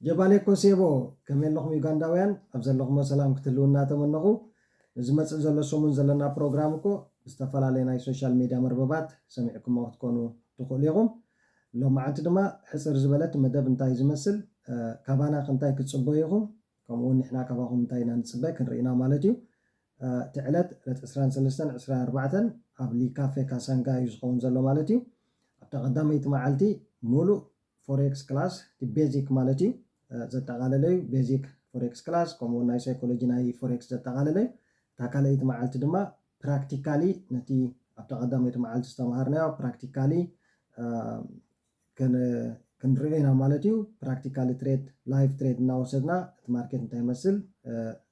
ጀባሌ ኮሴቦ፣ ከመይ ኣለኹም ዩጋንዳውያን? ኣብ ዘለኹሞ ሰላም ክትህልውና ተመነኹ። ንዝመጽእ ዘሎ ሰሙን ዘለና ፕሮግራም እኮ ብዝተፈላለየ ናይ ሶሻል ሜድያ መርበባት ሰሚዕኩሞ ክትኮኑ ትኽእሉ ኢኹም። ሎማዓንቲ ድማ ሕጽር ዝበለት መደብ እንታይ ዝመስል፣ ካባና እንታይ ክትጽበዩ ኢኹም፣ ከምኡውን ንሕና ካባኹም እንታይ ኢና ንጽበ ክንርኢና ማለት እዩ። እቲ ዕለት ዕለት ዕስራን ሰለስተን ዕስራን ኣርባዕተን ኣብ ሊካፌ ካሳንጋ እዩ ዝኸውን ዘሎ ማለት እዩ። ኣብታ ቀዳመይቲ መዓልቲ ሙሉእ ፎሬክስ ክላስ፣ እቲ ቤዚክ ማለት እዩ፣ ዘጠቓለለ እዩ። ቤዚክ ፎሬክስ ክላስ ከምኡ ናይ ሳይኮሎጂ ናይ ፎሬክስ ዘጠቓለለ እዩ። እታ ካልኣይቲ መዓልቲ ድማ ፕራክቲካሊ ነቲ ኣብታ ቀዳመይቲ መዓልቲ ዝተምሃርናዮ ፕራክቲካሊ ክንሪኦ ኢና ማለት እዩ። ፕራክቲካሊ ትሬድ፣ ላይቭ ትሬድ እናወሰድና እቲ ማርኬት እንታይ ይመስል፣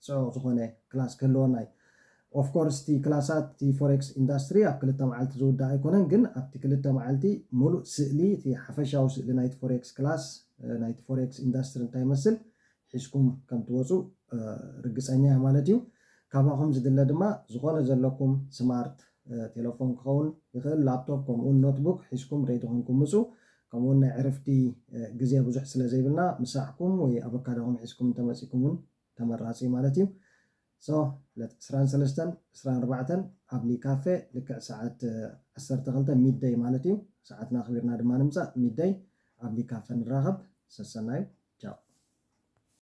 ፅዑቕ ዝኾነ ክላስ ክህልወና እዩ። ኦፍኮርስ እቲ ክላሳት እቲ ፎሬክስ ኢንዳስትሪ ኣብ ክልተ መዓልቲ ዝውዳእ ኣይኮነን፣ ግን ኣብቲ ክልተ መዓልቲ ሙሉእ ስእሊ፣ እቲ ሓፈሻዊ ስእሊ ናይቲ ፎሬክስ ክላስ፣ ናይቲ ፎሬክስ ኢንዳስትሪ እንታይ ይመስል ሒዝኩም ከም ትወፁ ርግፀኛ እየ ማለት እዩ። ካባኹም ዝድለ ድማ ዝኾነ ዘለኩም ስማርት ቴሌፎን ክኸውን ይኽእል፣ ላፕቶፕ፣ ከምኡውን ኖትቡክ ሒዝኩም ሬዲ ኮንኩም ምፁ። ከምኡውን ናይ ዕርፍቲ ግዜ ብዙሕ ስለ ዘይብልና ምሳሕኩም ወይ ኣበካዶኹም ሒዝኩም እንተመፂኩም እውን ተመራፂ ማለት እዩ። ሶ ዕለት ዕስራን ሰለስተን ዕስራን ኣርባዕተን ኣብ ሊካፌ ልክዕ ሰዓት ዓሰርተ ክልተ ሚደይ ማለት እዩ። ሰዓትና ኣኽቢርና ድማ ንምፃእ ሚደይ ኣብ ሊካፌ ንራኸብ። ሰሰናዩ።